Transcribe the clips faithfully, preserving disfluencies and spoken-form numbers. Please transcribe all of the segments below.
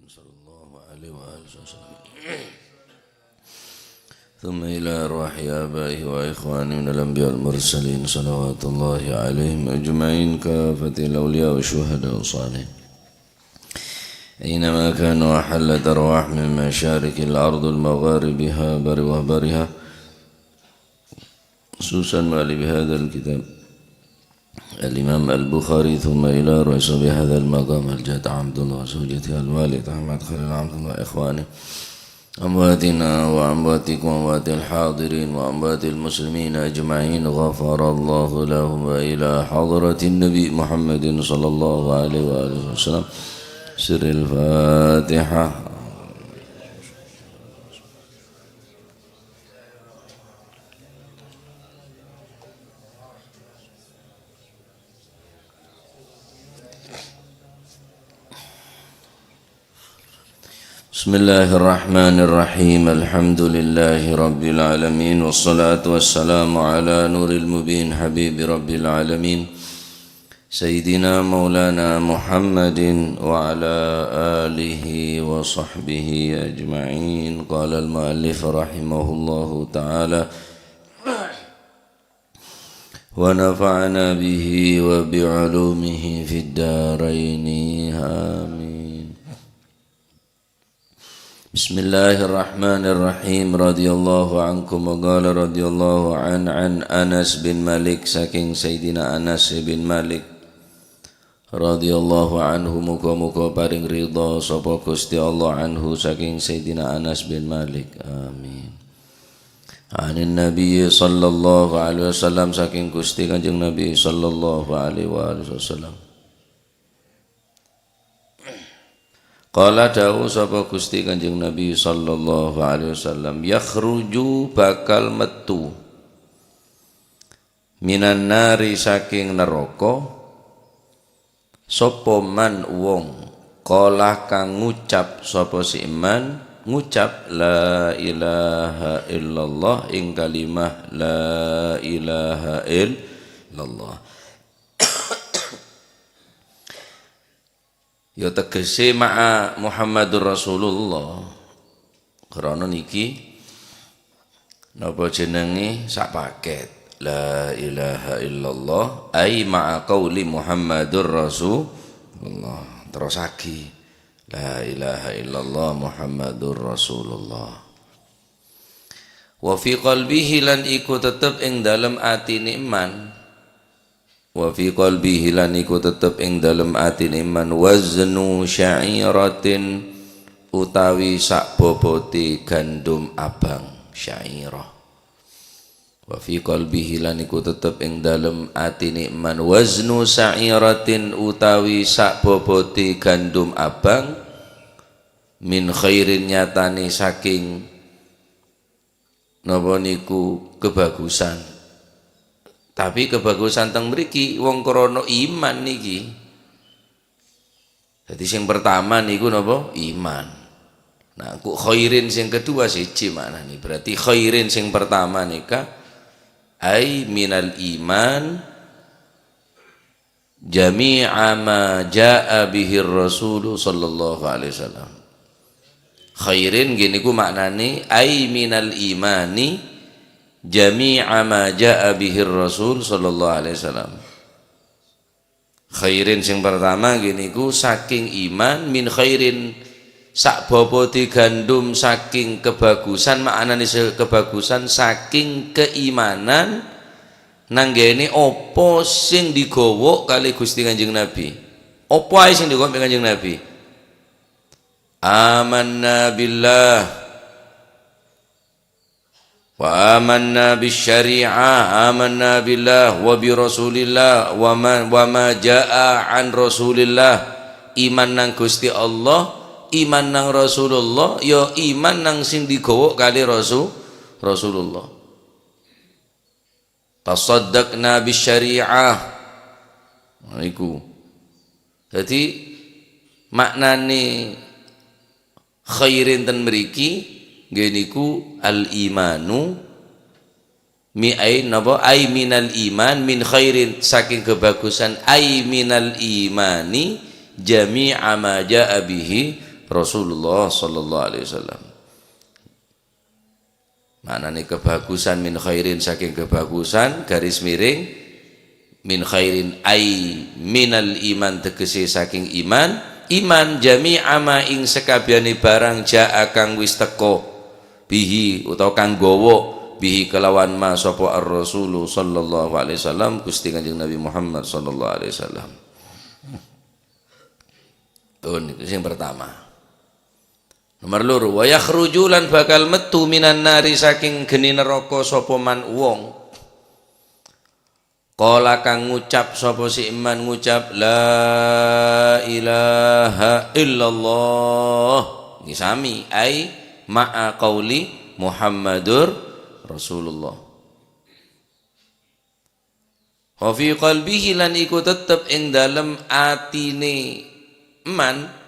صلى الله عليه وآله وسلم. ثم إلى أرواح آبائه وإخوانه من الأنبياء والمرسلين صلوات الله عليهم أجمعين كافة الأولياء والشهداء والصالحين. أينما كانوا أحلت أرواح من مشارق الأرض المغاربها برها، خصوصا مؤلف هذا الكتاب الإمام البخاري، ثم إلى رؤوس بهذا المقام الجد عبد الله وزوجته الوالد أحمد خليل عبد الله إخوانه أمواتنا وأمواتكم وأموات الحاضرين وأموات المسلمين أجمعين، غفر الله لهم، وإلى حضرة النبي محمد صلى الله عليه وآله وسلم. سر الفاتحة. بسم الله الرحمن الرحيم. الحمد لله رب العالمين، والصلاة والسلام على نور المبين حبيب رب العالمين، سيدنا مولانا محمد وعلى آله وصحبه أجمعين. قال المؤلف رحمه الله تعالى: ونفعنا به وبعلومه في الدارين. آمين. بسم الله الرحمن الرحيم. رضي الله عنكم. وقال رضي الله عن، عن أنس بن مالك، saking Sayyidina Anas bin Malik, radhiyallahu anhu, muga-muga paring ridha sapa Gusti Allah anhu, saking Sayyidina Anas bin Malik. Amin. Anin Nabi sallallahu alaihi wasallam, saking Gusti Kanjeng Nabi sallallahu alaihi wa alihi wasallam. Qala, dawuh sapa Gusti Kanjeng Nabi sallallahu alaihi wasallam, "Yakhruju, bakal metu, minan nari, saking neraka, sapa man wong, qala, kang ngucap sapa si man, ngucap, la ilaha illallah, ing kalimah la ilaha illallah." Ya tegese ma'a Muhammadur Rasulullah. Krana niki napa jenenge sapaket. La ilaha illallah, ai ma'a qauli Muhammadur Rasulullah. Terusagi. La ilaha illallah Muhammadur Rasulullah. Wa fi qalbihi, lan iku tetep ing dalem atine man. Wa fi qalbihi, lan iku tetep ing dalem atine man, waznu sya'iratin, utawi sabobote gandum abang, sya'irah. Wa fi qalbihi, lan iku tetep ing dalem atine man, waznu sya'iratin, utawi sabobote gandum abang, min khairin, nyatane saking napa niku kebagusan. Tapi kebagusan teng mriki wong krana iman niki. Dadi sing pertama niku napa? Iman. Nah, engko khairin sing kedua siji maknane. Berarti khairin sing pertama nika ai minal iman jami'a ma ja'a bihir Rasulu sallallahu alaihi wasallam. Khairin gini ku maknane ai minal imani jami'a ma ja'a bihir Rasul sallallahu alaihi wasallam. Khairin sing pertama gini ku saking iman, min khairin, sakbapa digandum saking kebagusan, maknane se-, kebagusan saking keimanan, nanggene apa sing digawa kali Gusti Kanjeng Nabi. Apa ae sing digawa Kanjeng Nabi? Amanna billah. Wa amanna bisyari'ah, amanna billah wa bi Rasulillah wa ma, wa ma jaa an Rasulillah. Iman nang Gusti Allah, iman nang Rasulullah, ya iman nang sing digawa kali Rasu-, Rasulullah. Tasaddaqna bisyari'ah. Nah, iku. Dadi, maknane khairin ten mriki, nggih niku al-imanu mi-, ai napa? Ai minal iman, min khairin, saking kebagusan, ai minal imani jami'a ma ja'a bihi Rasulullah sallallahu alaihi wasallam. Ma'nane kebagusan min khairin saking kebagusan, garis miring, min khairin ai minal iman, tegese saking iman, iman jami'a ma ing sakabehane barang ja'a kang wis teka, bihi utawa kang gawa, bihi kelawan ma sapa ar-rasulu sallallahu alaihi wasallam, Gusti Kanjeng Nabi Muhammad sallallahu alaihi wasallam. Tuh, niku sing pertama. Nomor loro, "Wa yakhruju lan bakal metu minan nari saking geni neraka sapa man wong." Qala kang ngucap sapa si man ngucap, "La ilaha illallah." Nggih sami, ai ma'a qauli Muhammadur Rasulullah. Wa fi qalbihi lan iku tetep ing dalem atine man,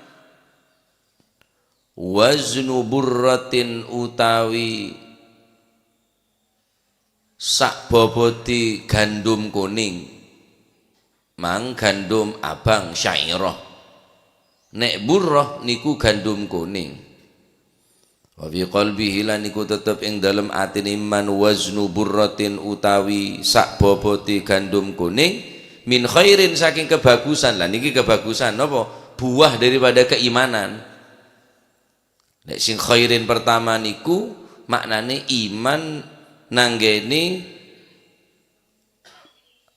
waznu burratin utawi sak bobodi gandum kuning. Mang gandum abang syairah. Nek burrah niku gandum kuning. Wa fi qalbihi lan iku tetep ing dalem atine man waznu burratin utawi sak bobodi gandum kuning min khairin saking kebagusan. Lah niki kebagusan napa? Buah daripada keimanan. Nek sing khairin pertama niku maknane iman nanggeni,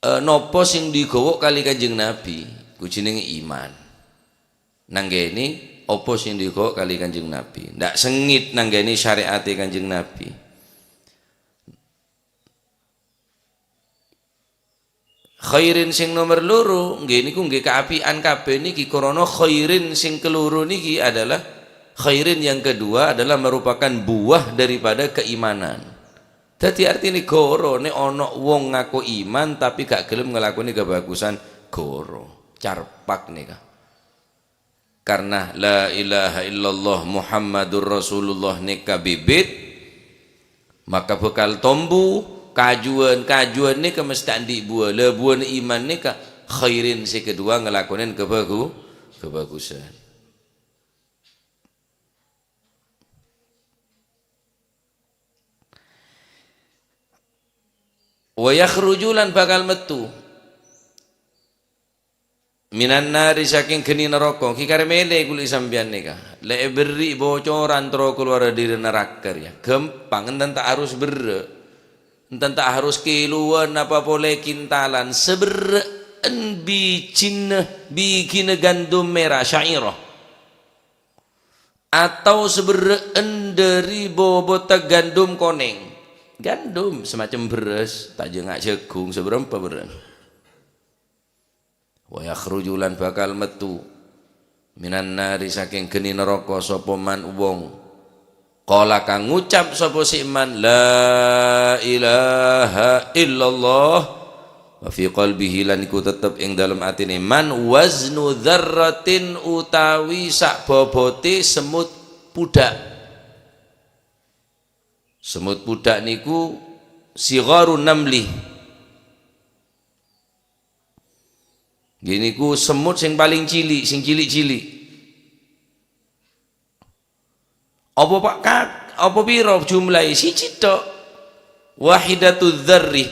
eh, napa sing digawa kali Kanjeng Nabi, ku jenenge iman. Nanggeni apa sing digawa kali Kanjeng Nabi. Ndak sengit nanggeni syariate Kanjeng Nabi. Khairin sing nomor loro, nggih niku nggih kaapi'an kabeh niki, krana khairin sing keloro niki adalah, khairin yang kedua adalah merupakan buah daripada keimanan. Dadi artine goro, nek ana wong ngaku iman tapi gak gelem nglakoni kebagusan, goro. Carpak nika. Karena la ilaha illallah Muhammadur Rasulullah neka bibit, maka bakal tombu kajuan, kajuan neka mesti andi' buah. La buahna iman neka khairin se kedua ngelakonin kebagu-, kebagusan. Wa yakhruju lan bakal metu. Minan nari saking geni neraka, ki kare mele kuli sampeyan neka. Le eberri' bocoran terro keluar dari neraka ya. Gampang, enten ta' harus berre'. Enten ta' harus kiluan apa pole kintalan. Seberre'en bijinna, bigina gandum merah syairah. Atau seberre'en dari bobota gandum koneng. Gandum semacam beras, ta' jenga' jagung, seberempa berre'en. Wa yakhruju lan bakal metu minan nari saking geni neraka sapa man wong. Qala kang ngucap sapa si man, "La ilaha illallah." Wa fi qalbihi lan iku tetep ing dalem atine man waznu dzarratin utawi sak bobote semut pudhak. Semut pudhak niku sigharun namli. Nggih niku semut sing paling cilik, sing cilik-cilik. Apa pa-, ka-, apa pira jumlahe? Siji tok. Wahidatu dzarri.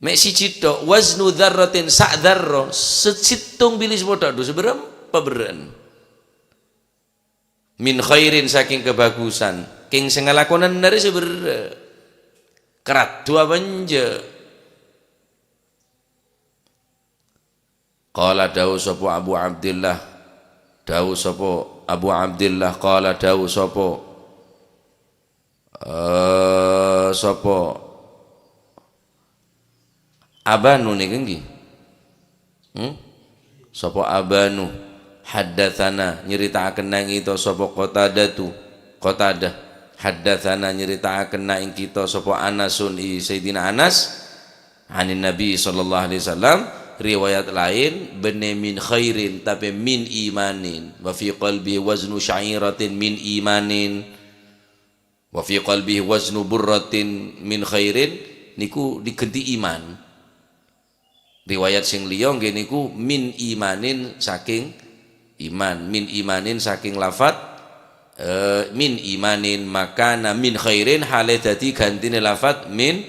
Mek siji tok, waznu dzarratin, sak dzarra, se-, settong bilis pothok, aduh, seberempa berre'en. Min khairin, saking kebagusan. King sing ngalakonan nare seberre'. Karaddu apa enja'? Qala dawuh sapa Abu Abdillah, dawuh sapa Abu Abdillah, qala dawuh sapa, eh, sapa Abanu niki nggih? Hmm? Sapa Abanu? Haddatsana, nyeritakaken nang kita sapa Qatadatu, Qatadah. Haddatsana, nyeritakaken nang kita sapa Anasun, i Sayyidina Anas. Anin Nabi sallallahu alaihi wasallam, riwayat lain, benne min khairin, tapi min imanin. Wa fi qalbi waznu sya'iratin min imanin. Wa fi qalbihi waznu burratin min khairin, niku diganti iman. Riwayat sing liya nggih niku min imanin saking Iman, min imanin saking lafat, eh, min imanin, makana min khairin hale dadi gantine lafat min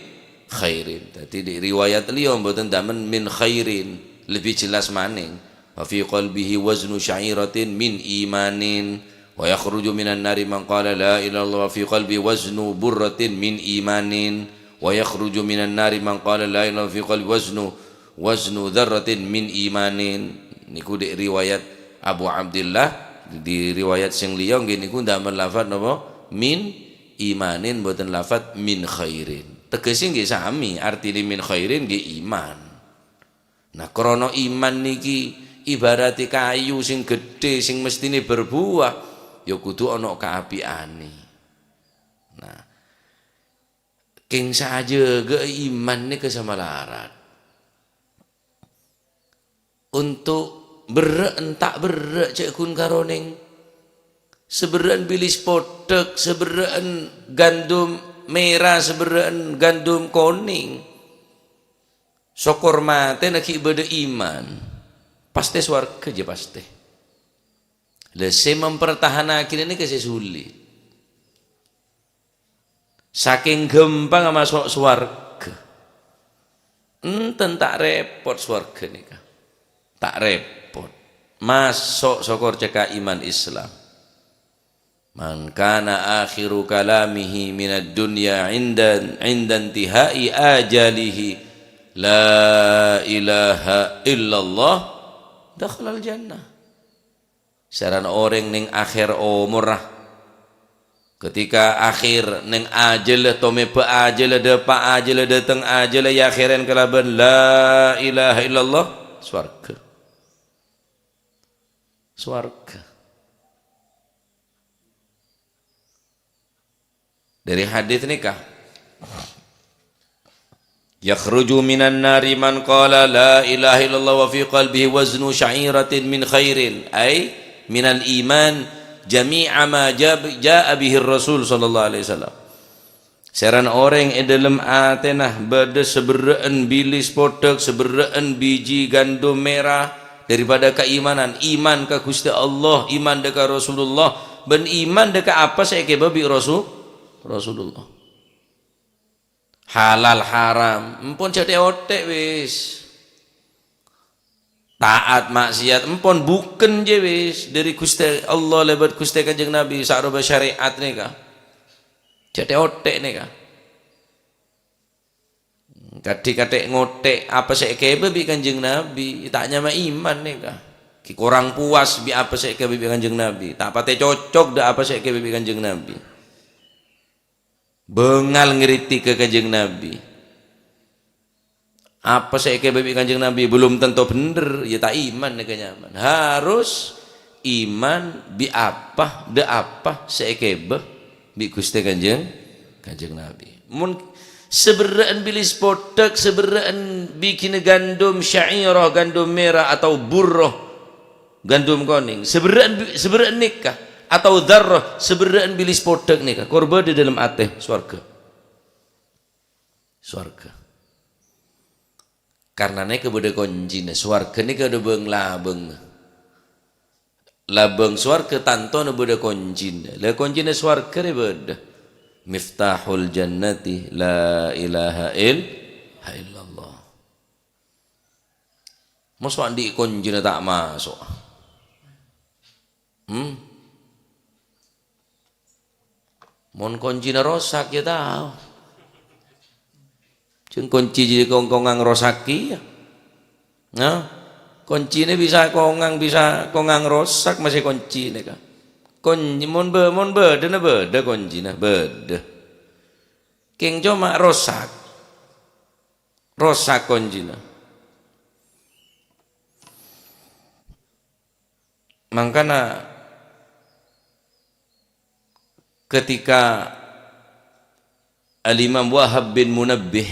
khairin. Dadi di riwayat liya mboten damen min khairin, lebih jelas maning. Wa fi qalbihi waznu sya'iratin min imanin, wa yakhruju minan nari man qala la ilaha illallah wa fi qalbi waznu burratin min imanin, wa yakhruju minan nari man qala la ilaha illallah fi qalbi waznu waznu dzarratin min imanin. Niku dek riwayat Abu Abdillah, di riwayat sing liya nggih niku ndamel lafat napa? Min imanin, mboten lafat min khairin. Tegese nggih sami, artine min khairin nggih iman. Nah, krana iman niki ibarate kayu sing gedhe, sing mestine berbuah, ya kudu ana kaapi'ane. Nah, keng sajâgâ iman nèka samalarat. Untuk berrâ' enta' berrâ' cè' ghun karonèng. Saberrâ'ân bilis podhâk, saberrâ'ân gandum mèra, saberrâ'ân gandum konèng. Sokor matèna ghi' bâdâ iman. Pastè sowarghâ jâ pastè. Lah, sè mempertahanaghi nèka sè sulit. Sakèng ghâmpangnga maso' sowarghâ. Enten ta' rèpot sowarghâ nèka. Ta' rèpot. Maso' sokor cè' ka iman Islam. "Man kana akhiru kalamihi minad dunya inda, inda intihai ajalihi la ilaha illallah, dakhalal jannah." Sèrana orèng neng akhèr omorra. Ketika akhèr neng ajâlla, tomèbâ ajâlla, dâpa' ajâlla, dâteng ajâlla, èakhèrè kalabân la ilaha illallah, sowarghâ. Sowarghâ. Dâri hadits nèka, "Yakhruju minan nari man qala la ilaha illallah wa fi qalbihi waznu sya'iratin min khairin," ay minal iman, "jami'a ma jab-, ja'a bihir Rasul sallallahu alaihi wasallam." Sèrana orèng è dâlem atèna bâdâ saberrâ'ân bilis podhâk, saberrâ'ân biji gandum mèra daripada kaimanan, iman ka Ghustè Allah, iman dâ' ka Rasulullah, bân iman dâ' ka apa sè èkèbâ bi' Rasul-, Rasulullah. Halal haram, empon jhâ' tè-otè wis. Taat maksiat, empon bhuken jâ wis dâri Ghustè Allah lèbât Ghustè Kanjeng Nabi, saroba syarè'at nèka. Jhâ' tè-otè nèka. Kadhi-kadhi ngotè' apa sè èkèbâ bi' Kanjeng Nabi, ta' nyama iman nèka. Ki korang puas bi' apa sè èkèbâ bi' Kanjeng Nabi, ta' patè cocok dâ' apa sè èkèbâ bi' Kanjeng Nabi. Bângal ngritik ka Kanjeng Nabi. Apa sè èkèbâ bi' Kanjeng Nabi belum tentu bhendher, ya ta' iman nèka nyaman. Harus iman bi' apa, dâ' apa sè èkèbâ bi' Ghustè Kanjeng, Kanjeng Nabi. Mon saberrâ'ân bilis podhâk, saberrâ'ân biginna gandum sya'irah, gandum mèra atau burrah, gandum konèng. Saberrâ'ân bi-, saberrâ'ân nèka, atau dzarrah, saberrâ'ân bilis podhâk nèka. Kor bâdâ dâlem atè sowarghâ. Sowarghâ. Karna nèka bâdâ koncina. Sowarghâ nèka bâdâ bâng-labâng. Labâng sowarghâ tantona bâdâ koncina. La koncina sowarghâ rè bâdâ. Miftahul jannati la ilaha il-, illallah. Mosok andi' koncina ta' maso'? Hmm? Mon koncina rosak, ya tao. Jhâng konci jâ kong-kongang rosak kèya. Nah, koncina bisa kongang, bisa kongang rosak, masih koncina ka. Kon-, mon bâ-, mon bâdâna bâdâ koncina, bâdâ. Kèng coma rosak. Rosak koncina. Mangkana ketika Al-Imam Wahab bin Munabbih,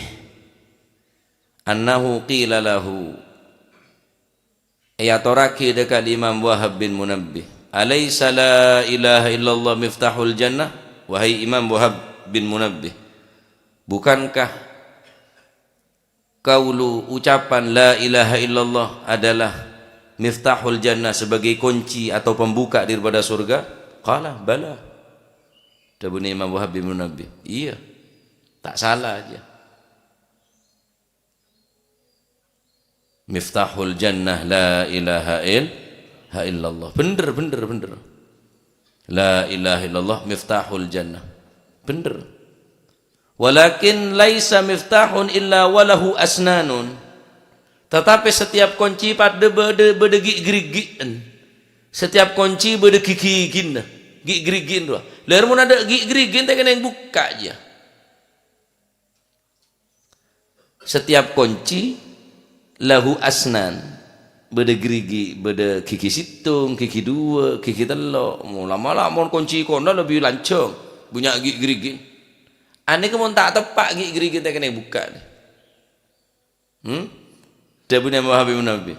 annahu qila lahu, èyatorraghi dâ' ka Imam Wahab bin Munabbih, "Alaisa la ilaha illallah miftahul jannah?" Wahai Imam Wahab bin Munabbih, bukankah kaulu ucapan la ilaha illallah adalah miftahul jannah, sebagai kunci atau pembuka daripada surga?" Qala, "Bala." Dhâbuna Imam Wahab bin Munabbih, "Iyâ, ta' sala jâ." Miftahul jannah la ilaha il-, ha illallah. Bhender, bhender, bhender. La ilaha illallah miftahul jannah. Bhender. "Walakin laisa miftahun illa walahu asnanun." Tetapi setiap kunci padâ bâdâ, bâdâ ghi'-ghârighi'en. Setiap kunci bâdâ ghi-ghighinna. Ghi'-ghârighi'en rowa. Lèr mon adâ' ghi'-ghârighi'en ta' kènè bukka' jâ. Setiap kunci lahu asnan. Bâdâ ghi-ghirighi, bâdâ ghi'-ghighi sèttong, ghi'-ghighi duwâ', ghi'-ghighi tello'. Mala-mala mon kunci kono lebbi lanjhâng, bânnya' ghi'-ghirighi. Anèka mon ta' teppa' ghi'-ghirighi ta' kènè bukka'. Hmm? Dhâbuna Imam Habib Nabi.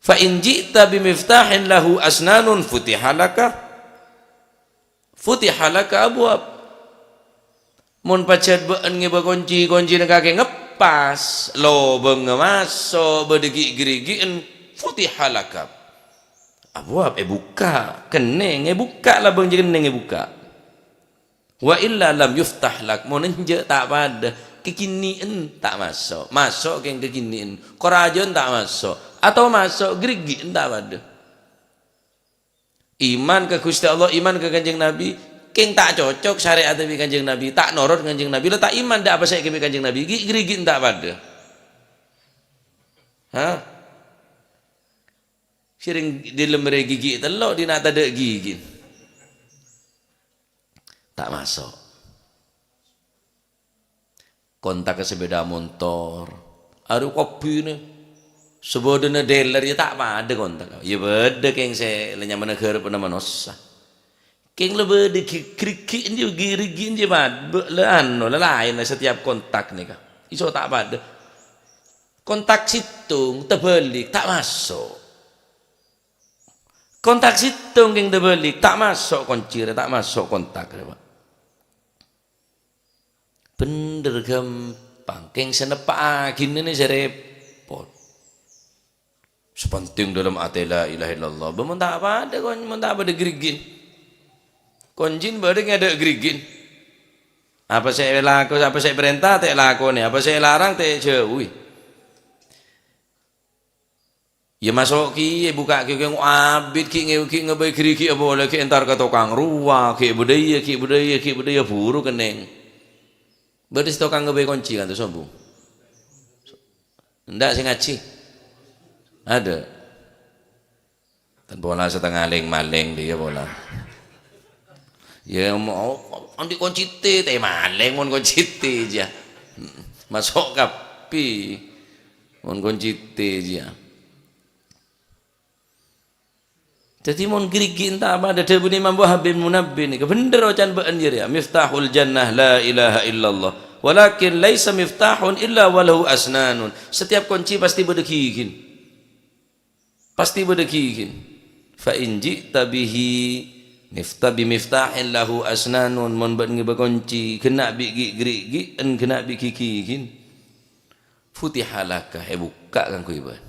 "Fa in ji'ta bi miftahin lahu asnanun futiha laka, futiha laka abwab." Mon pajhât bâ'na ngèbâ konci, koncina kakè ngeppas, lobângnga maso', bâdâ ghi'-ghirighi'en, futiha laka abwab, èbukka', kennèng èbukka', labâng jâ kennèng èbukka'. "Wa illa lam yuftah lak," mon enjâ' ta' padâ, kakènè'en ta' maso'. Maso' kèng kakènè'en, korajâ'ân ta' maso', atau maso' ghi'righi'en ta' padâ. Iman ka Ghustè Allah, iman ka Kanjeng Nabi, kèng ta' cocok sarè'atta bi' Kanjeng Nabi, ta' norot Kanjeng Nabi, la ta' iman dâ' apa sè èkabi Kanjeng Nabi, ghi'-, ghi'righi'en ta' padâ. Hah? Sèrèng dâlem rè ghi'righi' tello', dina tadâ' ghi'righi'en. Ta' maso'. Kontak sepeda motor. Aru kobbhina. Sabâdâna dealer ya ta' padâ kontak. Ya bâdâ kèng sè la nyamana ghârâppa manossa. Kèng la bâdâ ghi-, ghi'righi'en ya ghi'righi'en ya padâ. Bâ-, la anu, la laèn setiap kontak nèka. Iso ta' padâ. Kontak sèttong, tabâlik, ta' maso'. Kontak sèttong kèng tabâlik, ta' maso' konci rè, ta' maso' kontak rè, Pak. Bhender ghâmpang, kèng sè neppa'aghina nè sè rèpot. Sè pentèng dâlem atè la ilaha illallah. Bâ mon ta' padâ kon-, mon ta' padâ ghi'righi'en. Koncina bâdâ kèng adâ' ghi'righi'en. Apa sè èlako-, apa sè èparènta ta' èlakonè, apa sè èlarang ta' èjhâuwi. Ya maso' kèya, bukka' kèya, kèng abit ghi' nge-, ghi' ngabây ghi'righi'â polè, ghi' entar ka tokang rowa, ghi' bâdâ iyâ, ghi' bâdâ iyâ, ghi' bâdâ iyâ, buru kennèng. Bâdâ sè tokang ngabây konci kantos sombong? Enḍâ' sè ngajhi? Adâ'. Tan pola setengah lèng-malèng dhiyâ pola. Ya, mo-, andi' konci tè, tè malèng mon konci tè jâ. Maso' kabbhi mon konci tè jâ. Dhâddhi mon ghi'righi'en ta' padâ, dhâbuna Imam Wahab bin Munabbih nèka, bhender oca'na bâ'na jârèya, "Miftahul jannah la ilaha illallah, walakin laisa miftahun illa walahu asnanun." Setiap konci pasti bâdâ ghi'righi'en. Pasti bâdâ ghi'righi'en. "Fa in ji'ta bihi mifta-, bi miftahin lahu asnanun," mon bâ'na ngèbâ konci, ghenna' bi' ghi'-, ghi'righi'en, ghenna' bi' ghi'righi'en. "Futiha laka," èbukka' kaangghuy bâ'na.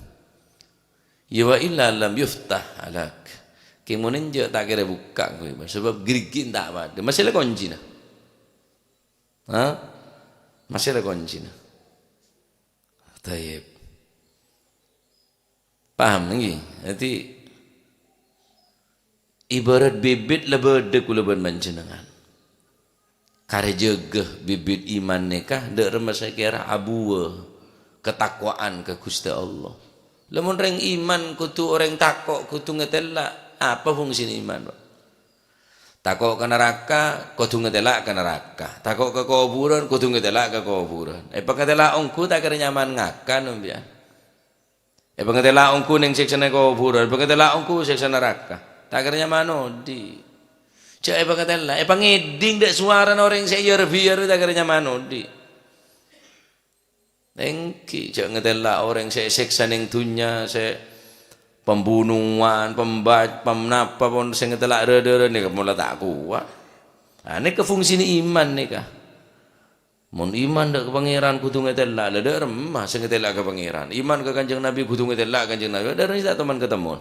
"Ya wa illa lam yuftah lak." Kèng mon enjâ' ta' kèra èbukka' kaangghuy bâ'na, sabâb ghi'righi'en ta' padâ. Masè la koncina. Ha? Masè la koncina. Tayyib. Paham, ènggi? Dhâddhi, ibarat bibit la bâdâ kaulâ bân panjhennengngan. Karè jâgâ bibit iman nèka, dâ' remma sè kèra abuwâ katakwaan ka Ghustè Allah. Lamon orèng iman kodhu orèng tako', kodhu ngatèla', apa fungsina iman, Pak? Tako' ka naraka, kodhu ngatèla' ka naraka. Tako' ka kobhurân, kodhu ngatèla' ka kobhurân. Èpangatèla' ongghu ta' kèra nyaman ngakan, sampèyan. Èpangatèla' ongghu neng sèksana kobhurân, èpangatèla' ongghu sèksa naraka. Ta' kèra nyaman odi'. Jhâ' èpangatèla', èpangèdhing dâ' sowarana orèng sè yar-biyar, ta' kèra nyaman odi'. Ènggi, jhâ' ngatèla' orèng sè èsèksa neng dhunnya, sè pembunuhan, pemba-, pemnapa pon sè ngatèla' râ-, râ-, râ-, nèka mola ta' kowat. Ah, nèka fungsina iman nèka. Mon iman dâ' ka Pangèran kodhu ngatèla', la dâ' remma sè ngatèla' ka Pangèran. Iman ka Kanjeng Nabi kodhu ngatèla' Kanjeng Nabi, dâ' remma sè ta' toman katemmo.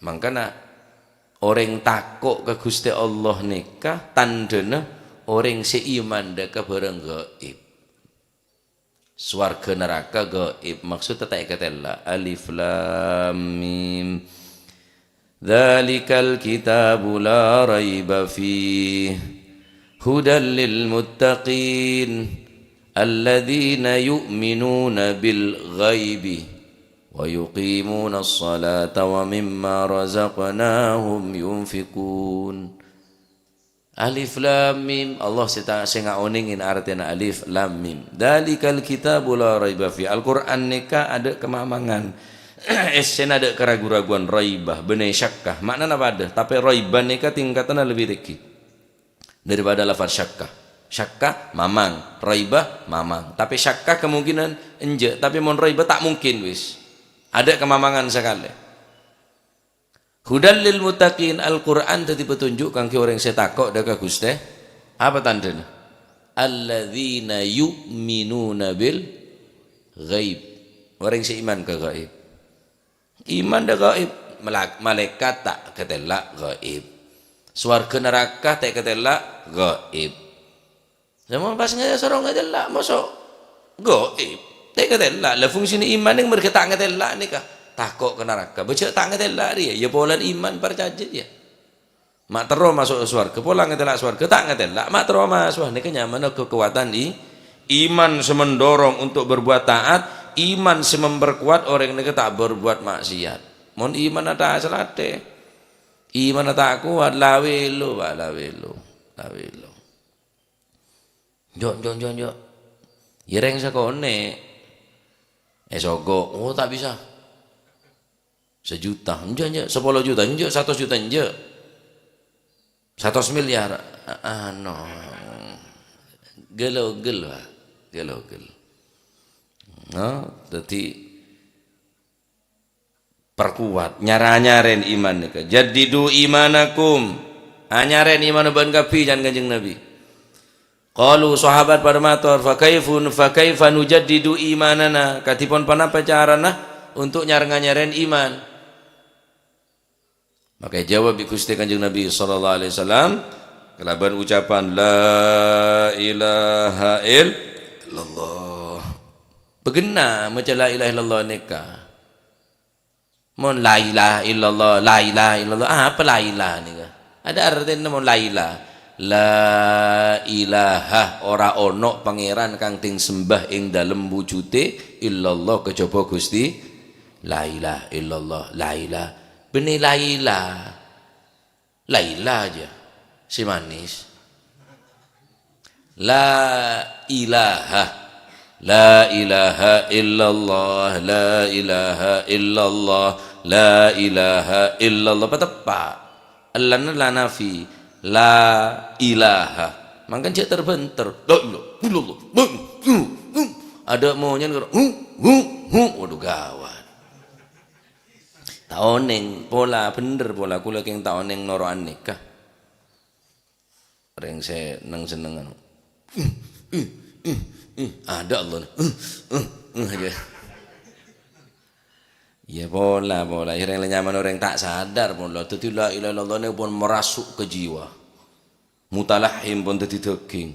Mangkana orèng tako' ka Ghustè Allah nèka tandhâna orèng sè iman dâ' ka bhârâng gaib. Sowarghâ naraka gaib, maksodda ta' èkatèla'. Alif Lam Mim. Dzalikal kitabu la raiba fih. Hudal lil muttaqin. Alladzina yu'minuna bil ghaibi. Wa yuqimunas salata wa mimma razaqnahum yunfiqun. Alif Lam Mim, Allah sè ta-, sè ngaonèngè artèna Alif Lam Mim. Dzalikal kitabu la raiba fi. Al-Qur'an nèka adâ' kamamangan. Èssèna adâ' karagu-raguwan, raibah, bânnè syakka. Ma'nana padâ, tapè raibah nèka tingkatanna lebbi tèngghi daripada lafaz syakka. Syakka mamang, raibah mamang. Tapè syakka kemungkinan enjâ', tapè mon raibah ta' mungkin wis. Adâ' kamamangan sakalè. Hudal lil muttaqin, Al-Qur'an dhâddhi petunjuk kaangghuy orèng sè tako' dâ' ka Ghustè. Apa tandhâna? Alladzina yu'minuna bil ghaib. Orèng sè iman ka gaib. Iman dâ' gaib. Malak-, malaèkat ta' katèla' gaib. Sowarghâ naraka ta' katèla' gaib. Lah, mon pas nge-, soro ngatèla', moso' gaib. Ta' ngatèla'. Lah, fungsina iman nèng mergâ ta' ngatèla' nèka. Tako' ka naraka. Bâjâ' ta' ngatèla' rèya. Ya, polana iman parcajâ, ya. Ma' terro maso' sowarghâ, pola ngatèla' sowarghâ, ta' ngatèla'. Ma' terro maso'. Nèka nyamana kekuatan i-, iman sè mendorong untuk berbuat taat, iman sè memperkuat orèng nèka ta' berbuat maksiat. Mon imanna ta' salatè, imanna ta' kowat, la wèlo, Pak, la wèlo. La wèlo. Enjâ', enjâ', enjâ', enjâ'. Yâ rèng sakonè'. Èsogok. Oh, ta' bisa. Sajuta. Enjâ', enjâ'. Sapolo juta. Enjâ'. Satos juta. Enjâ'. Satos miliar. A-, ano. Gel-ogel, Pak. Gel-ogel. No, dhâddhi perkuat, nyar-anyarèn iman nèka. "Jaddidu imanakum." Anyarèn imanna bâ'na kabbhi, can Kanjeng Nabi. Qalu, sahabat padâ mator, "Fa kaifun-, fa kaifa nujaddidu imanana?" Kadhipon ponapa carana untuk nyar-nganyarèn iman? Maka èjâwâb bi' Ghustè Kanjeng Nabi sallallahu alaihi wasallam kalabân ucapan, "La ilaha illallah." Bâghenna maca la ilaha illallah nèka. Mon la ilaha illallah, la ilaha illallah, apa la ilaha nèka? Adâ' artèna mon la ilaha. La ilaha, ora ono pangèran kang ding sembah ing dalem wujudè illallah kejaba Gusti. La ilaha illallah, la ilaha. Bânnè la ilaha. La ilaha jâ. Sè manis. La ilaha. La ilaha illallah, la ilaha illallah, la ilaha illallah. Pateppa'. Ellana la nafi. La ilaha. Mangkana jâ' ter-bhânter. La ilaha illallah. Adâ' monyèn karo, hu, hu, hu. Waduh, gawat. Ta' onèng, pola, bhender pola. Kaulâ kèng ta' onèng noro'an nèka. Rèng sè neng-sennengngan. Adâ' Allah. Aja. Iyâ, pola, pola. Iyâ, rèng la nyamana orèng ta' sadar, pola. Dhâddhi, la ilaha illallah nèko pon merasuk ke jiwa. Mutalahhim pon dhâddhi dhâghing,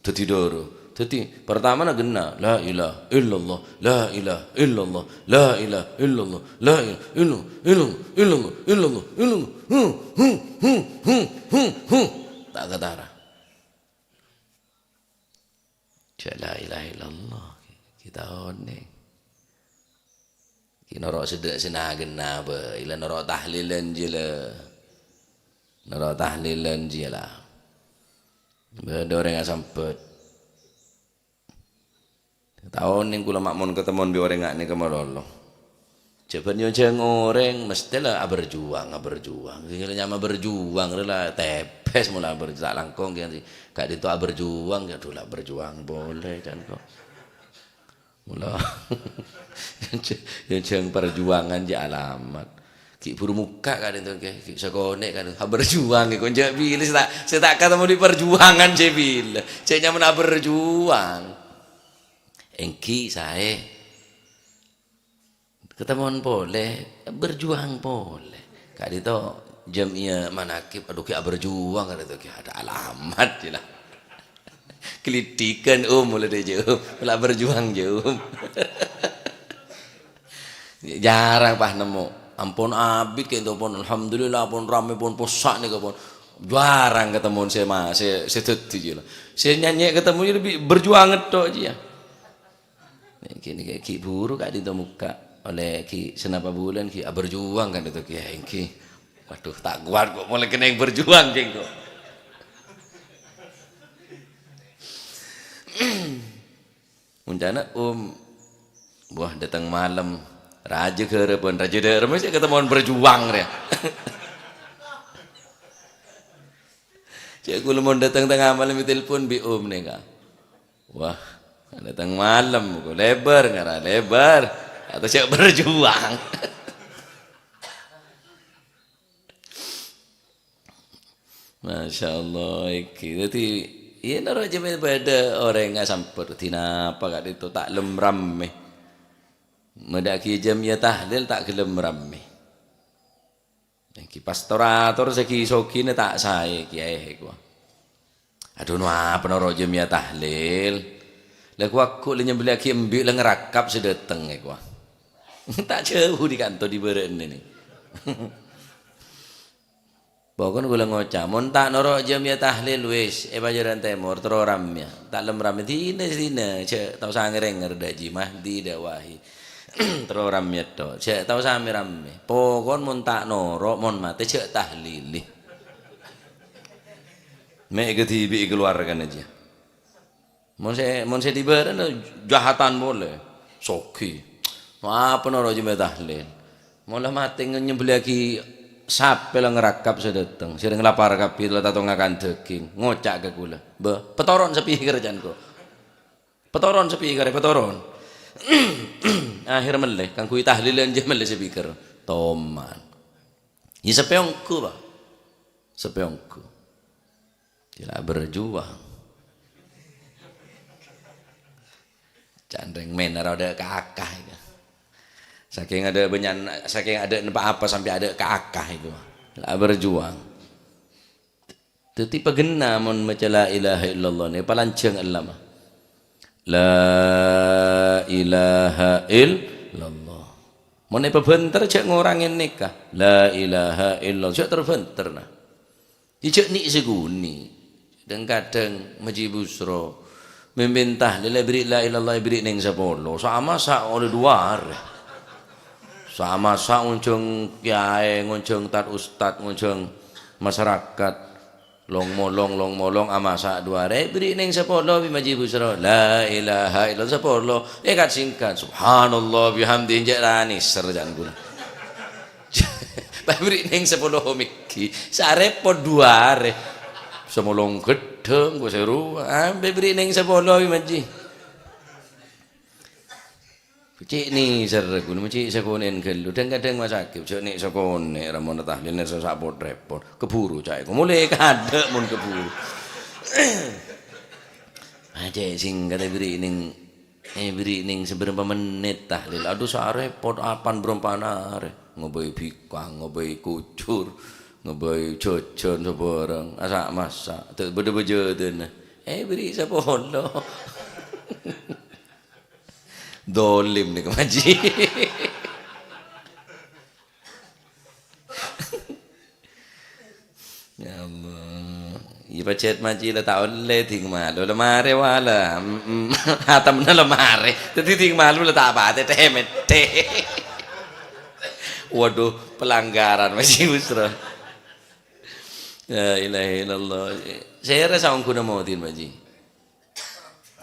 dhâddhi dârâ. Dhâddhi, pertamana ghenna, la ilaha illallah, la ilaha illallah, la ilaha illallah, la ilaha illallah, illallah, illallah, illallah, illallah. Hu, hu, hu, hu, hu, hu. Ta' katara. Jâ' la ilaha illallah. Kita onèng. Ki noro' sedek sè nagenna bhâi la, noro' tahlilan jiyâ la. Noro' tahlilan jiyâ la. Bâdâ orèng asambhât. Ta' onèng kaulâ ma' mon katemmo bi' orèng nga' nèka malolo. Jhâ' bân nyonjhâng orèng, mesthè la aberjuang, aberjuang. Sè nyama berjuang rè la tepes mola aberjuang. Ta' langkong kèya sè ka'dinto aberjuang, ya, aduh, la berjuang polè, can, kok. Mula nyonjhâng perjuangan jhâ' alamat. Ghi' buru mokka' ka'dinto, ghi' sakonè' ka'dinto. Aberjuwang èko, jhâ' bilâ sè ta', sè ta' katemmo dhi' perjuangan sè bilâ. Jhâ' nyamana aberjuwang. Èngghi saè. Katemmowan polè, berjuang polè. Ka'dinto jam'iyah manaqib, adhu, ghi' aberjuwang ka'dinto, ghi' ada alamat, jhâ' la. Kelitikan, Om, mulai dâri jhâ', Om. La berjuang, jhâ', Om. Jarang pas nemmo. Ampon abit ka'dinto pon, alhamdulillah, pon ramè, pon possa' nèka pon. Jarang katemmo sè ma-, sè, sè dhâddhi, jhâ' la. Sè nyanyè katemmo lebbi berjuang tok, jhâ' la. Nèka, nèka ghi' buru ka'dinto mokka'. Ollè ghi' sanapa bulân ghi' aberjuwang ka'dinto, ghi' èngghi. Waduh, ta' kowat kok, molaè kennèng berjuang, ghi' kok. Mon ca'na, Om, wah, dâteng malem. Rajâ ghârâbân, rajâ dâ'remma sè katemmowan berjuang, rèya. Jhâ' kaulâ mon dâteng tengnga malem ètelpon bi' Om nèka. Wah, dâteng malem, kok lèbâr, ngara lèbâr. Atau jhâ' berjuang. Masya Allah, èngghi. Dhâddhi, iyâ, noro' jhâ' bâdâ orèng asampèr, dhinapa ka'dinto ta' lem rammè. Maddhâ'âghi jam'iyah tahlil ta' ghellem rammè. Èngghi pas tor-ator sè ghi-soghina ta' saè, kèyaè, èkowa. Adhu, no apa noro' jam'iyah tahlil? La, kowa ghu' la nyembelliyâghi embi' la ngarakap sè dâteng, èkowa. Ta' jhâu dhi' kanto dhi' bârâ'na nè. Pokokna kaulâ ngoca', mon ta' noro' jam'iyah tahlil, wis, è Pajaran Tèmor, terro rammèya. Ta' lem rammè, dina-dina, jhâ' tao sangrènger dâ' Haji Mahdi, dâ' Wahi. Terro rammèya tok, jhâ' tao samè-rammè. Pokokna mon ta' noro', mon matè, jhâ' tahlili. Mè' kadhibi' kalowarghâna jiyâ. Mon sè, mon sè dhi' bârâ'na jahatan polè, sogi. Apa noro' jam'iyah tahlil. Mon la matè nge-, nyembelliyâghi sapè la ngarakap sè dâteng. Sèrèng lapar kabbhi la tato ngakan dhâghing. Ngoca' ka kaulâ, "Bâ, patoron speaker, can, ko'. Patoron speaker, patoron." Akhèr mellè, kaangghuy tahlilan jiyâ mellè speaker. Toman. Iyâ, sapè ongghu, Pak. Sapè ongghu. Ghi' la berjuang. Can rèng mènara adâ' ka-aka itu. Sakèng adâ' bânnya'na, sakèng adâ' pa-apa sampè' adâ' ka-aka itu. La berjuang. Dhâddhi paghenna mon maca la ilaha illallah nè palanjhâng ella, ma. La ilaha illallah. Mon èpabhânter jhâ' ngorangè nèka. La ilaha illallah. Jhâ' terbhânter, na. Iyâ, jhâ' nè' sè ghunè. Dhâng-kadhâng Majhi Busro mimpin tahlil èbherri' la ilaha illallah èbherri' nèng sapolo. Sa' masa' ollè duwâ arè. Sa' masa' ngonjhâng kèyaè, ngonjhâng tad ustad, ngonjhâng masyarakat. Long-molong, long-molong, amasa' duwâ arè, èbherri' nèng sapolo bi' Majhi Busro. La ilaha illallah sapolo. Èkat-sèngkat. Subhanallah bihamdi, enjâ' ra nèser can ghulâ. Pas bherri' nèng sapolo mèghi, sa' rèpot duwâ arè. Samolong ghedhâng, kok sè rowa, ampè bherri' nèng sapolo bi' Majhi. Cè' nèser ghun, cè' sakonè'en ghâllu. Dhâng-kadhâng masakè, jhâ' nè' sakonè', ra mon tahlil nèser sa' pot-rèpot. Keburu ca'èko, molè kadâ' mon keburu. Ah, cè' sèngkatta bherri' nèng Eh, bherri' nèng sabârâmpa mennit tahlil. Adhu, sa' rèpot, apan bârâmpa arè. Ngabây bikang, ngabây kujur, ngabây jhâjhân sabârâng. Asa'-masa'. Dâ-, bâdâ bâjâdhânna. Eh, bherri' sapolo. Dholim nèka, Majhi. Ya Allah. Iyâ, pajhât Majhi la ta' ollè dhing malu, la marè wala. Mm-mm. Hatamna la marè. Dhâddhi dhing malu la ta' patè, tè-mètè. Waduh, pelanggaran Majhi Busro. La ilaha illallah. Sèra saongghuna maulidin, Majhi.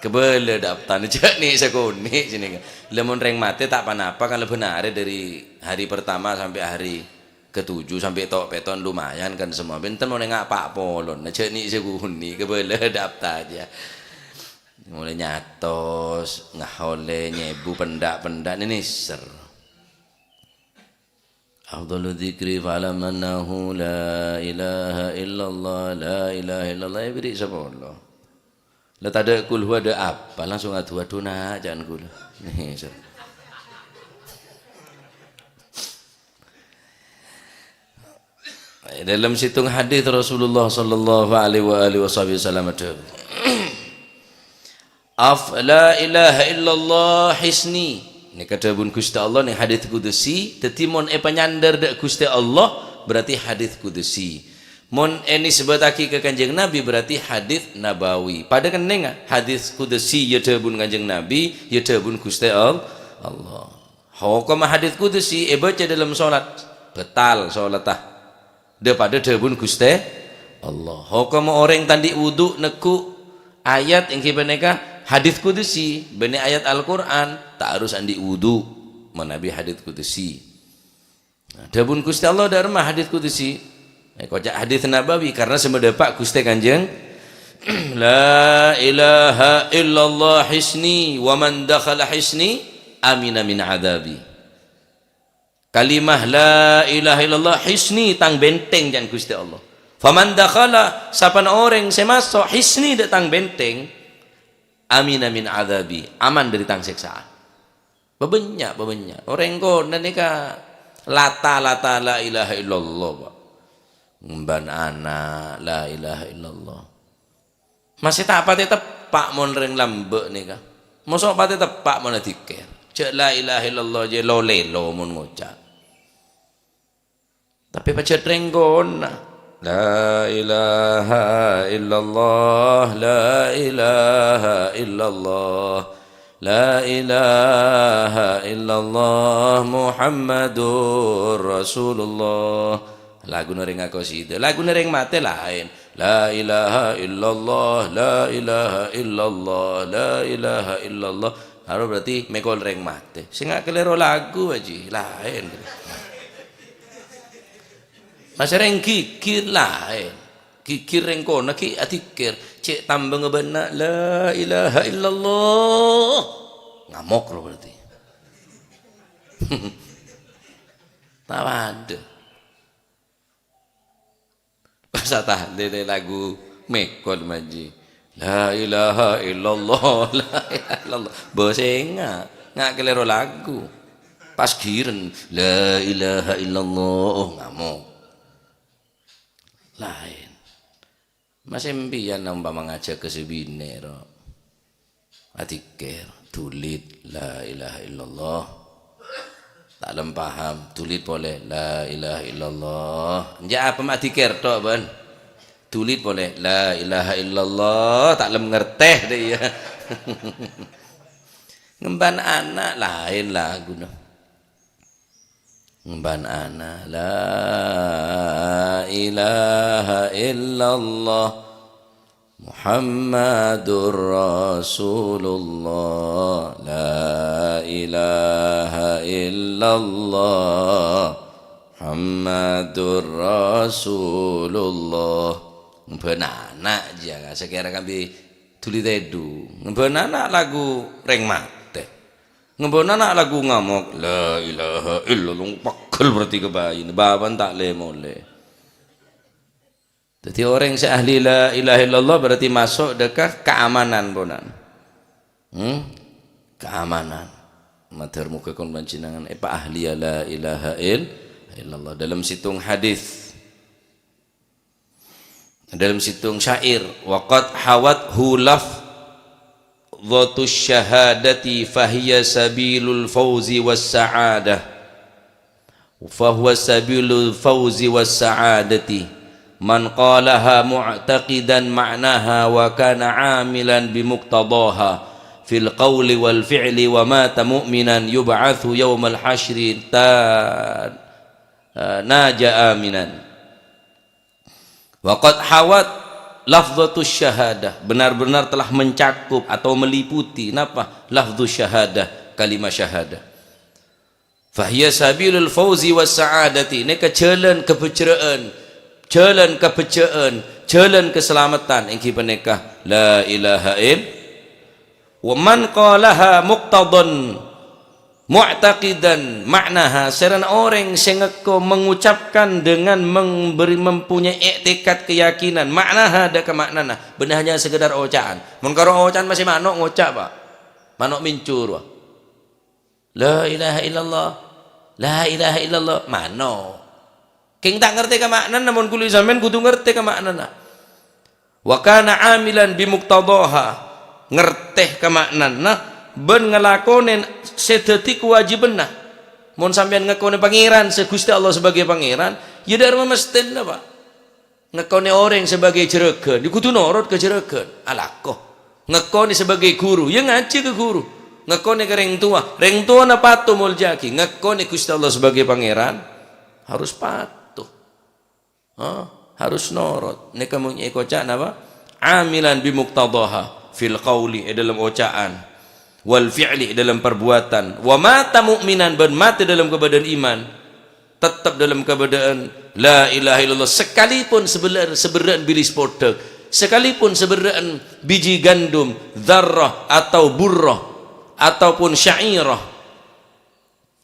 Kabâlâ dâ' aptana, jhâ' nè' sakonè' sènèng. Lamon rèng matè ta' pa-napa kan lebân arè dâri hari pertama sampè' hari ketujuh sampè' to'-pèto'an lumayan kan semua. Bhunten mon enga' pa' polon, jhâ' nè' sakonè', kabâlâ dâ' aptana. Molaè nyatos, ngaholè, nyèbu, pendhâk-pendhâk, nènèser. Afdalu dzikri fa'lam annahu la ilaha illallah, la ilaha illallah, èberri' sapolo. La tadâ' qul huwa, tadâ' apa, langsung adu-adu, na', ca'na kaulâ. Nih, so. Dalam sèttong hadis Rasulullah sallallahu alaihi wa alihi wasallam adhâbu, "Af-, la ilaha illallah hisni." Nèka dhâbuna Ghustè Allah neng hadis qudsi. Dhâddhi mon èpanyandhâr dâ' Ghustè Allah, berarti hadis qudsi. Mon ènisbataghi ka Kanjeng Nabi, berarti hadis nabawi. Padâ kennengnga, hadis qudsi ya dhâbuna Kanjeng Nabi, ya dhâbuna Ghustè Al-, Allah. Hokomma hadis qudsi èbâca dâlem solat, batal solatta. Dâ-, padâ dhâbuna Ghustè Allah. Hokomma orèng ta' andi' wudu' negghu' ayat èngghi panèka hadis qudsi, bânnè ayat Al-Qur'an, ta' harus andi' wudu' manabi hadis qudsi. Nah, dhâbuna Ghustè Allah dâ' remma hadis qudsi. Èkoca' hadis nabawi karena sè madhâpa' Ghustè Kanjeng, "La ilaha illallah hisni, wa man dakhala hisni amina min adzabi." Kalimah la ilaha illallah hisni, tang benteng, ca'na Ghustè Allah. "Faman dakhala," sapana orèng sè maso' hisni dâ' tang benteng, "amina min adzabi," aman dâri tang sèksaan. Bâbânnya', bâbânnya'. Orèng kona nèka lata-lata la ilaha illallah, Pak. Ngemban ana' la ilaha illallah. Masè ta' patè teppa' mon rèng lambâ' nèka. Moso' patè teppa' mon adzikir. Jhâ' la ilaha illallah jhâ' lo-lelo mon ngoca'. Tapè pajhât rèng kona. La ilaha illallah, la ilaha illallah, la ilaha illallah Muhammadur Rasulullah. Laguna rèng akosida, laguna rèng matè laèn. La ilaha illallah, la ilaha illallah, la ilaha illallah. Aro berarti mèkol rèng matè. Sè nga' kalèro lagu, Haji, laèn. Masè rèng ghighir laèn. Ghighir rèng kona ghi' adzikir. Cè' tamba ngebâna la ilaha illallah. Ngamok lo berarti. Ta' padâ. Pas tahlil lagu mèkol, Haji. La ilaha illallah, la ilaha illallah. Bâsengnga', nga' kalèro lagu. Pas ghiren, la ilaha illallah, oh, ngamok. Laèn. Masè empèyan ompama ngajhâk ka sè binè', ro. Adzikir, dulit, la ilaha illallah. Ta' lem paham, dulit polè, la ilaha illallah. Enjâ' apa ma' adzikir tok, bân. Dulit polè, la ilaha illallah. Ta' lem ngartè, dâ' iyâ. Ngemban ana' laèn laguna. Ngemban ana', la ilaha illallah Muhammadur Rasulullah, la ilaha illallah Muhammadur Rasulullah. Ngemban ana' jiyâ, sakèra kambi duli tèdung. Ngemban ana' lagu rèng matè. Ngemban ana' lagu ngamok, la ilaha illallah, pegghel berarti ka bâjina, bâbâna ta' lè-molè. Dhâddhi orèng sè ahli la ilaha illallah berarti maso' dâ' ka keamanan, ponan. Hmm? Keamanan. Mator moghâ kon panjhennengngan èpaahliya la ilaha ill-, illallah. Dalam sèttong hadis. Dalam sèttong syair, "Wa qad hawathu lafdhatus syahadati fahiya sabilul fauzi was sa'adah. Fahuwa sabilul fauzi was sa'adati. Man qalaha mu'taqidan ma'naha wa kana 'amilan bi muqtadaha fil qawli wal fi'li wa mata mu'minan yub'atsu yaumal hasyri ta-, naja aminan." Wa qad hawat lafdhatus syahadah, benar-benar telah mencakup atau meliputi, napa? Lafdzus syahadah, kalimat syahadah. Fahiya sabilul fauzi was sa'adati, nèka jhâlân kabhâjhrâ'ân, jhâlân kabhâjjhâ'ân, jhâlân kasalameddhân, èngghi panèka la ilaha ill-, wa man qalaha muqtadan Mu'taqidan ma'naha, sarana orèng sè ngekko mengucapkan dengan memberi, mempunyai i'tikad keyakinan, ma'naha, dâ' ka ma'nana, bânnè hanya sekedar oca'an. Mon karo oca'an masè mano' ngoca', Pak. Mano' mincur, wah. La ilaha illallah. La ilaha illallah. Mano'. Kèng ta' ngartè ka ma'nana, mon kulâ sampèyan kodhu ngartè ka ma'nana. Wa kana amilan bi muqtadaha, ngartè ka ma'nana, bân ngalakonè sè dhâddhi kawâjibânna. Mon sampèyan ngakonè Pangèran sè Ghustè Allah sebagai Pangèran, ya dâ' remma mesthèna, Pak. Ngakonè orèng sebagai jhurâghân, ya kodhu norot ka jhurâghân, alako. Ngakonè sebagai guru, ya ngajhi ka guru. Ngakonè ka rèng towa, rèng towana pato molja'aghi. Ngakonè Ghustè Allah sebagai Pangèran, harus pato. Ha? Harus norot. Nèka mon èkoca' napa? Amilan bi muqtadaha fil qauli, è dâlem oca'an, wal fi'li, è dâlem parbuwâdhân, wa mata mu'minan, bân matè dâlem kabâdâ'ân iman. Tettep dâlem kabâdâ'ân la ilaha illallah, sakalipun sabellâ-, sabherrâ'ân bilis podhâk, sakalipun sabherrâ'ân biji gandum, dzarrah atau burrah, ataupun sya'irah.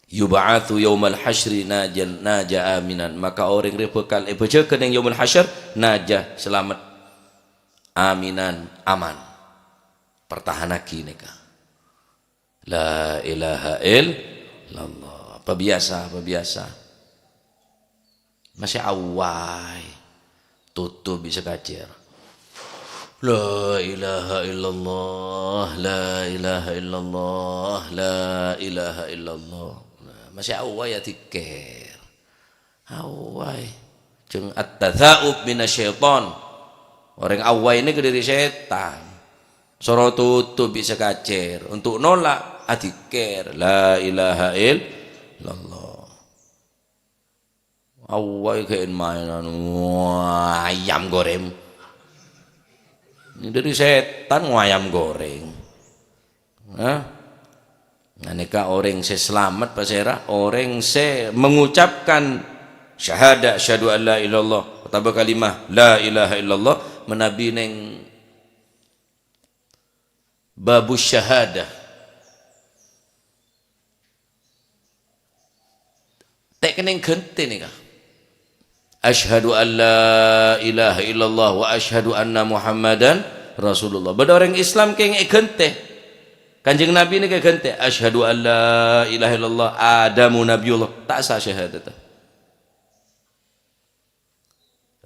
Yub'atsu yaumal hasyri najan-, naja aminan, maka orèng rèya bhâkal èbhâjâgâ neng yaumul hasyr, naja, salamet, aminan, aman. Pertahanaghi nèka. La ilaha illallah. Pabiyasa, pabiyasa. Masè awway. Totop bi' sakacèr. La ilaha illallah, la ilaha illallah, la ilaha illallah. Nah, masè awway adzikir. Awway. Jhâng at-tatsa'ub minasyaiton. Orèng awway nèka dâri sètan. Soro totop bi' sakacèr. Untuk nolak, adzikir. La ilaha illallah. Awway kèng maènan. Wah, ayam goreng. Ini dâri sètan, wah, ayam goreng. Hah? Nah, nèka orèng sè salamet pasèra? Orèng sè mengucapkan syahadat, asyhadu an la ilallah, otabâ kalimah la ilaha illallah, manabi neng babus syahadah. Ta' kennèng ghântè nèka. Asyhadu an la ilaha illallah wa asyhadu anna Muhammadan Rasulullah. Bâdâ orèng Islam kèng èghântè. Kanjeng Nabi nèka èghântè. Asyhadu an la ilaha illallah Adamu Nabiyullah. Ta' sah syahadat.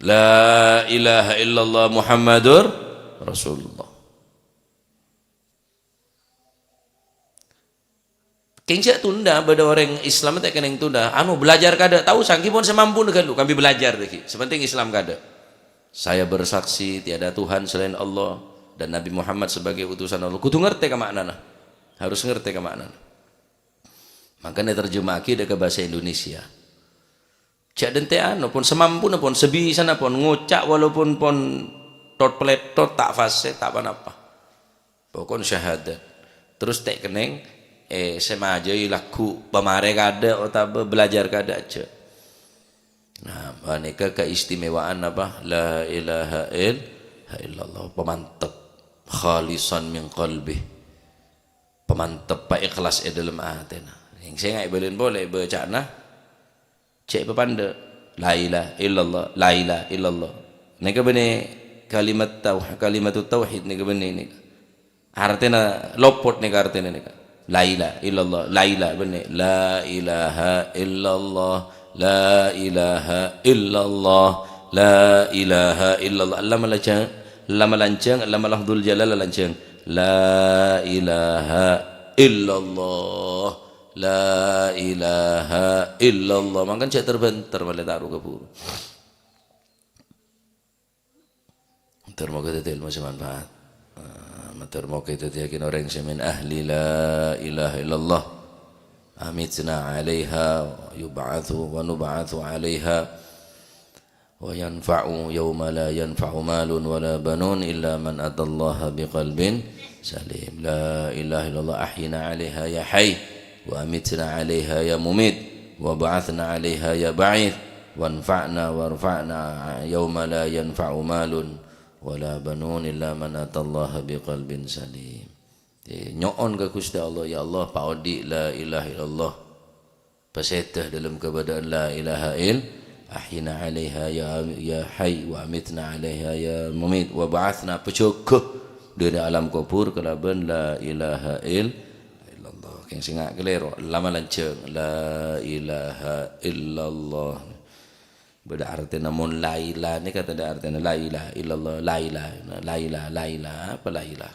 La ilaha illallah Muhammadur Rasulullah. Kèng jhâ' tunda, bâdâ orèng Islam ta' kennèng tunda. Anu, belajar kaadâ', tao sangghi pon sè mampu ghâllu, kaangghuy belajar dhâggi'. Sè penting Islam kaadâ'. Saya bersaksi tiada Tuhan selain Allah dan Nabi Muhammad sebagai utusan Allah. Kodhu ngartè ka ma'nana. Harus ngartè ka ma'nana. Mangkana terjemahaghi dâ' ka bhâsa Indonesia. Jhâ' dântè' anu, pon samampuna pon, sabisana pon, ngoca' walaupun pon tot-paletot, ta' fasè, ta' ponapa. Pokon syahadat. Terros ta' kennèng, eh, sè majâi lagghu' pamarè kaadâ' otabâ belajar kaadâ' jhâ'. Nah, panèka keistimewaan apa? La ilaha ill-, illallah. Pamantep. Khalisan min qalbih. Pamantep, paèkhlas è dâlem atèna. Sènga' èbâlin polè bâca'na, jhâ' èpapandhâ'. La ilaha illallah, la ilaha illallah. Nèka bânnè kalimat tauh-, kalimatut tauhid nèka bânnè nèka. Artèna lopot nèka artèna nèka. La ilaha illallah, la ilaha bânnè. La ilaha illallah, la ilaha illallah, la ilaha illallah. Ella malaja-, ella malanjhâng, ella malafdzul jalal lanjhâng. La ilaha illallah. La ilaha illallah. Mangkana jhâ' ter-bhânter malè taru ka buru. Mator moga dhâddhi ilmu sè manfaat. Ah, mator moga dhâddhiyâghi orèng sè min ahli la ilaha illallah. Amitna 'alaiha wa yub'atsu wa nub'atsu 'alaiha. Wa yanfa'u yauma la yanfa'u malun wala banun illa man atallaha biqalbin salim. La ilaha illallah, ahyina 'alaiha ya hayy, wa amitna 'alaiha ya mumit, wa ba'atsna 'alaiha ya ba'its, wanfa'na warfa'na yauma la yanfa'u malun wala banun illa man atallaha biqalbin salim. Nyo'on ka Ghustè Allah, "Ya Allah, paodi' la ilaha illallah." Pasèdhâ dâlem kabâdâ'ân la ilaha ill-, ahyina 'alaiha ya, ya hayy, wa amitna 'alaiha ya mumit, wa ba'atsna, pajâgâ dâri alam kubur kalabân la ilaha ill-, illallah. Kèng sènga' kalèro, la malanjhâng, la ilaha illallah. Bâdâ artèna mon la ila nèka tadâ' artèna la ilaha illallah, la ila, la ila, la ila, apa la ila?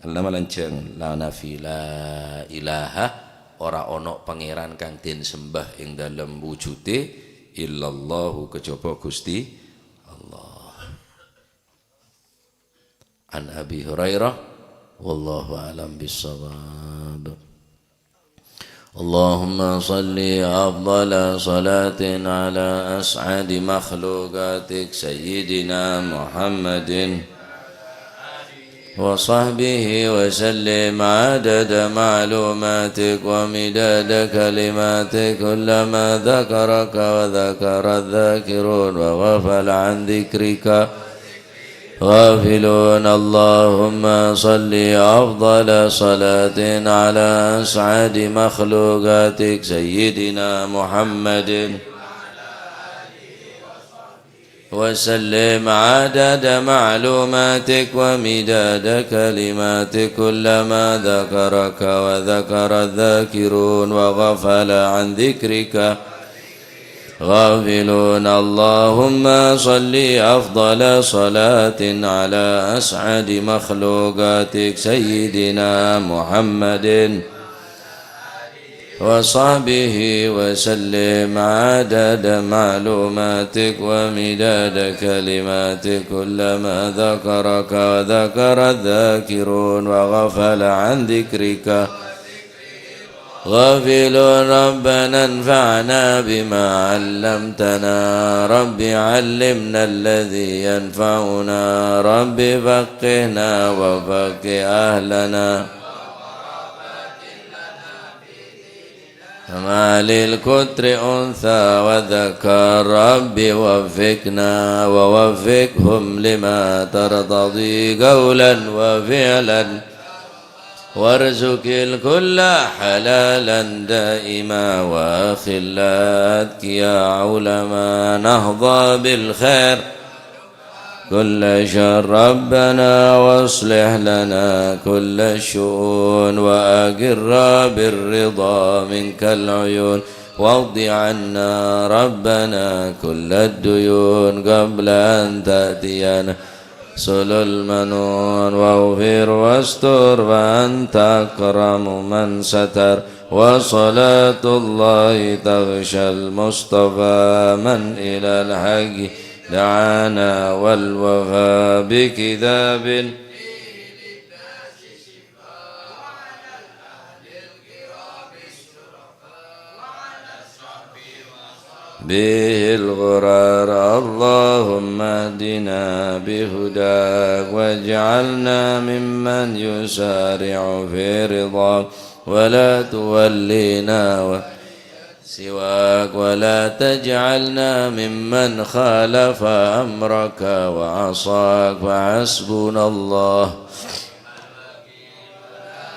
La malanjhâng, la nafi, la ilaha, ora ono pangèran kang den sembah ing dalem wujudè illallahu kejaba Ghustè Allah. An Abi Hurairah, wallahu a'lam bissawab. اللهم صل أفضل صلاة على أسعد مخلوقاتك سيدنا محمد وصحبه وسلم عدد معلوماتك ومداد كلماتك، كلما ذكرك وذكر الذاكرون وغفل عن ذكرك غافلون. اللهم صل أفضل صلاة على أسعد مخلوقاتك سيدنا محمد وسلم عدد معلوماتك ومداد كلماتك، كلما ذكرك وذكر الذاكرون وغفل عن ذكرك غافلون. اللهم صل أفضل صلاة على أسعد مخلوقاتك سيدنا محمد وصحبه وسلم عدد معلوماتك ومداد كلماتك، كلما ذكرك وذكر الذاكرون وغفل عن ذكرك غافلون. ربنا انفعنا بما علمتنا، رب علمنا الذي ينفعنا، رب فقهنا وفقه أهلنا. ما للكتر أنثى وذكر، رب وفقنا ووفقهم لما ترتضي قولا وفعلا. وارزق الكل حلالا دائما، وأخلاء أتقياء علماء نهضى بالخير كل شر. ربنا واصلح لنا كل الشؤون، وأقر بالرضا منك العيون، واقض عنا ربنا كل الديون قبل أن تأتينا. سل المنون واغفر واستر، فأنت أكرم من ستر، وصلاة الله تغشى المصطفى من إلى الحق دعانا، والوفاء بكتاب به الغرار. اللهم اهدنا بهداك، واجعلنا ممن يسارع في رضاك، ولا تولنا سواك، ولا تجعلنا ممن خالف أمرك وعصاك، فحسبنا الله.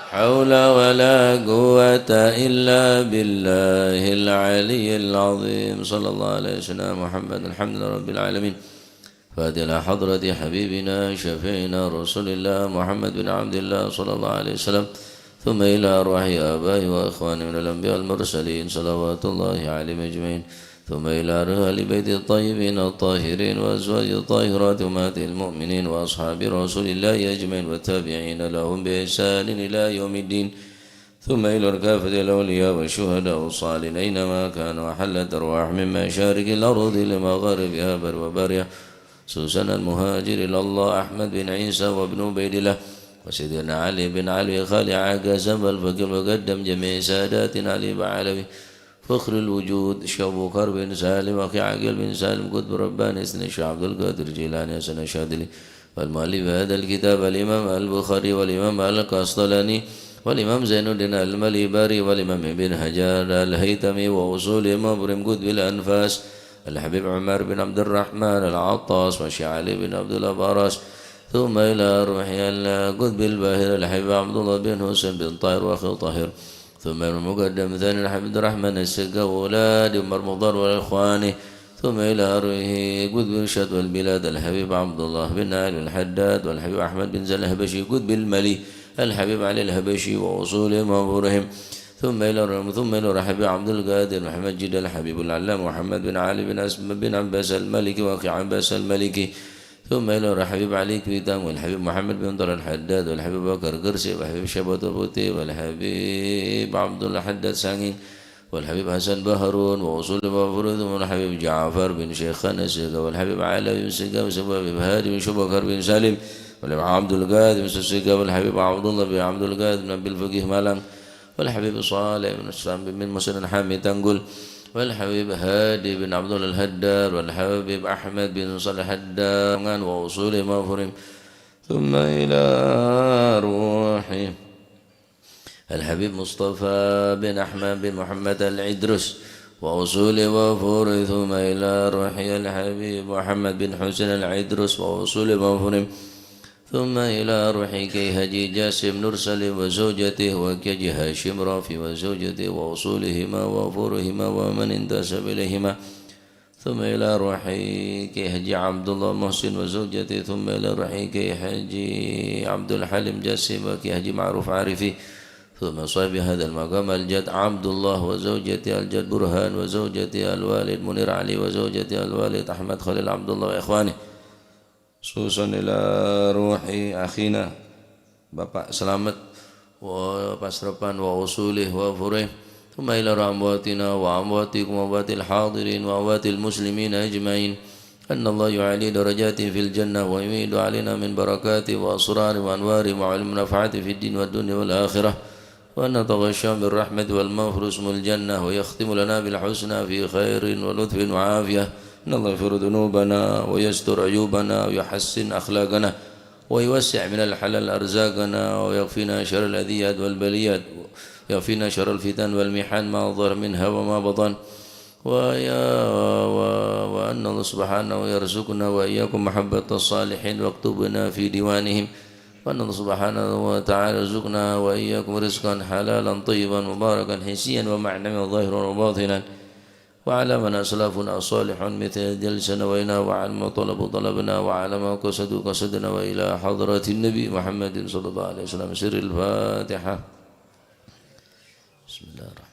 حول ولا قوة إلا بالله العلي العظيم. صلى الله على سيدنا محمد. الحمد لله رب العالمين. فاتحة إلى حضرة حبيبنا شفيعنا رسول الله محمد بن عبد الله صلى الله عليه وسلم، ثم إلى أرواح آبائه وإخوانه من الأنبياء والمرسلين صلوات الله عليهم أجمعين، ثم إلى أرواح آل بيته الطيبين الطاهرين وأزواجه الطاهرات أمهات المؤمنين وأصحاب رسول الله أجمعين والتابعين لهم بإحسان إلى يوم الدين. ثم إلى كافة الأولياء والشهداء والصالحين أينما كانوا، وحلت أرواحهم من مشارق الأرض لمغاربها بر وبرها، خصوصا المهاجر إلى الله أحمد بن عيسى وابن عبيد الله، وسيدنا علي بن علوي خالع عكازا والفقيه المقدم جميع ساداتنا علي بعلوي فخر الوجود، الشيخ أبو بكر بن سالم، أخي عقيل بن سالم، قطب رباني، سيدنا الشيخ عبد القادر الجيلاني، حسن الشاذلي، والمؤلف هذا الكتاب الإمام البخاري والإمام القسطلاني والإمام زين الدين المليباري والإمام ابن حجر الهيثمي وأصولهم وأبرم قطب الأنفاس الحبيب عمر بن عبد الرحمن العطاس والشيخ علي بن عبد الله الأبرس ثم إلى روح القطب الباهر الحبيب عبد الله بن حسين بن طاهر وأخي طاهر. ثم إلى المقدم ثاني الحبيب عبد الرحمن السقا وأولاد عمر مضر وإخوانه. ثم إلى روح قطب الشط والبلاد الحبيب عبد الله بن علي الحداد والحبيب أحمد بن زين الحبشي قطب المالي الحبيب علي الحبشي وأصولهم وفروعهم. ثم إلى روح، ثم إلى روح الحبيب عبد القادر محمد جد الحبيب العلامة محمد بن علي بن أسماء بن عباس المالكي وأخي عباس المالكي. ثم إلى روح الحبيب علي كويتان والحبيب محمد بن طلال الحداد والحبيب بكر قرسي والحبيب شبت بوتي والحبيب عبد الله حداد سانجين والحبيب حسن بحرون وأصول وفروعهم والحبيب جعفر بن شيخان السقا والحبيب علوي بن سقا والحبيب هادي بن شبكر بن سالم والحبيب عبد القادر بن سقا والحبيب عبد الله بن عبد القادر بن عبد الفقيه مالان والحبيب صالح بن سلام بن مسلم حامي تنقل والحبيب هادي بن عبد الله الهدار والحبيب أحمد بن صالح الدار وأصول وفروعهم. ثم إلى روح الحبيب مصطفى بن أحمد بن محمد العدروس وأصول وفروعهم. ثم إلى روح الحبيب محمد بن حسين العدروس وأصول وفروعهم. ثم إلى روح كي حاجي جاسم نور سليم وزوجته وكي حاجي هاشم رافي وزوجته وأصولهما وفروعهما ومن انتسب إليهما. ثم إلى روح كي حاجي عبد الله محسن وزوجته. ثم إلى روح كي حاجي عبد الحليم جاسم وكي حاجي معروف عارفي. ثم صاحب هذا المقام الجد عبد الله وزوجته الجد برهان وزوجته الوالد منير علي وزوجته الوالد أحمد خليل عبد الله وإخوانه. خصوصا إلى روح أخينا Bapak Slamet, wa Pasrepan, wa usulih, wa furih, ثم إلى روح أمواتنا وأمواتكم وأموات الحاضرين وأموات المسلمين أجمعين. أن الله يعلي درجاتهم في الجنة ويميد علينا من بركاتهم وأسرارهم وأنوارهم وعلوم نفعات في الدين والدنيا والآخرة. وأن يتغشاهم بالرحمة والمغفرة ويسكنهم الجنة ويختم لنا بالحسنى في خير ولطف وعافية. إن الله يغفر ذنوبنا ويستر عيوبنا ويحسن أخلاقنا ويوسع من الحلال أرزاقنا ويكفينا شر الأذيات والبليات ويكفينا شر الفتن والمحن ما ظهر منها وما بطن. ويا-، و-، وأن الله سبحانه يرزقنا وإياكم محبة الصالحين ويكتبنا في ديوانهم. وأن الله سبحانه وتعالى يرزقنا وإياكم رزقا حلالا طيبا مباركا حسيا ومعنويا ظاهرا وباطنا. وعلى من أسلافنا صالح مثل جلسنا وإنا وعلى ما طلبوا طلبنا وعلى ما قصدوا قصدنا وإلى حضرة النبي محمد صلى الله عليه وسلم. سر الفاتحة. بسم الله الرحمن